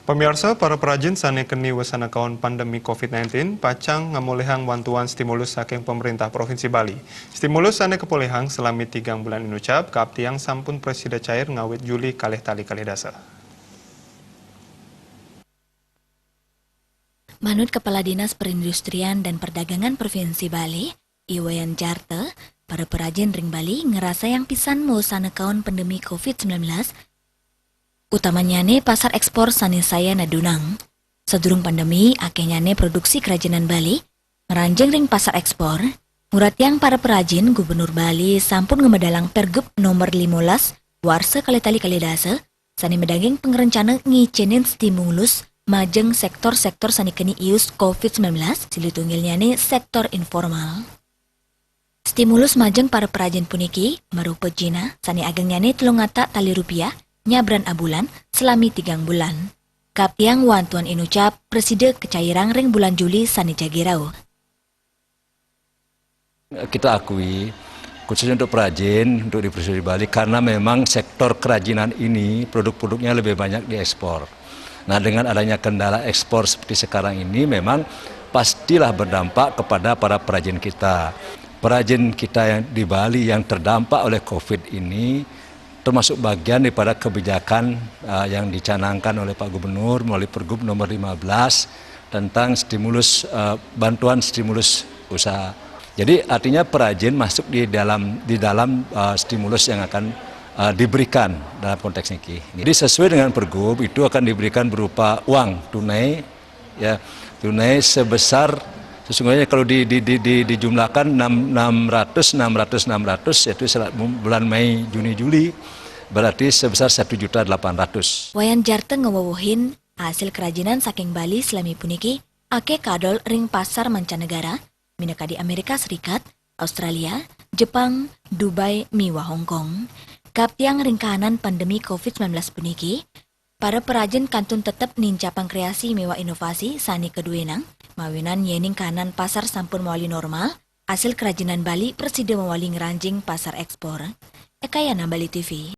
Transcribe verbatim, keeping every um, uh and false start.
Pamiarsa, para perajin sane keni wesana kaon pandemi covid nineteen pacang ngamolihang wantuan stimulus saking pemerintah Provinsi Bali. Stimulus sane kapolihang salami tigang bulan inucap kaaptiang sampun prasida cair ngawit Juli kalih tali kalih dasa. Manut Kepala Dinas Perindustrian dan Perdagangan Provinsi Bali, I Wayan Jarta, para perajin ring Bali ngrasayang pisan mawesana kaon pandemi covid sembilan belas, utamanyane pasar ekspor sane sayan adunang. Sadurung pandemi, akehnyane produksi kerajinan Bali ngranjing ring pasar ekspor, nguratiang para perajin, Gubernur Bali sampun ngamedalang Pergub nomor limolas warsa kalih tali kalih dasa, sane madaging pangrencana ngicenin stimulus majeng sektor-sektor sane keni ius covid sembilan belas, silih tunggilnyane sektor informal. Stimulus majeng para perajin puniki marupa jinah sane agengnyane telung atak tali rupiah nyabran abulan salami tigang bulan. Kaaptiang wantuan inucap prasida kacairang ring bulan Juli sane jagi rauh. Kita akui, khususnya untuk perajin, untuk di Provinsi Bali, karena memang sektor kerajinan ini produk-produknya lebih banyak diekspor. Nah, dengan adanya kendala ekspor seperti sekarang ini, memang pastilah berdampak kepada para perajin kita. Perajin kita yang di Bali yang terdampak oleh covid ini termasuk bagian daripada kebijakan, uh, yang dicanangkan oleh Pak Gubernur melalui Pergub nomor lima belas tentang stimulus, uh, bantuan stimulus usaha. Jadi, artinya perajin masuk di dalam, di dalam, uh, stimulus yang akan, uh, diberikan dalam konteks niki. Jadi, sesuai dengan Pergub, itu akan diberikan berupa uang tunai, ya, tunai sebesar, sesungguhnya kalau di, di, di, di, dijumlahkan enam, enam ratus, enam ratus, enam ratus, yaitu sel-, bulan Mei, Juni, Juli, berarti sebesar satu juta delapan ratus. Wayan Jarta ngawewehin, asil kerajinan saking Bali salami puniki akeh kaadol ring pasar mancanegara, minakadi Amerika Serikat, Australia, Jepang, Dubai, miwah Hong Kong. Kaaptiang ring kahanan pandemi covid sembilan belas puniki, para perajin kantun tetep nincapang kreasi miwah inovasi sane kaduenang, mawinan yening kahanan pasar sampun mawali normal, asil kerajinan Bali prasida mawali ngranjing pasar ekspor. Ekayana, Bali T V.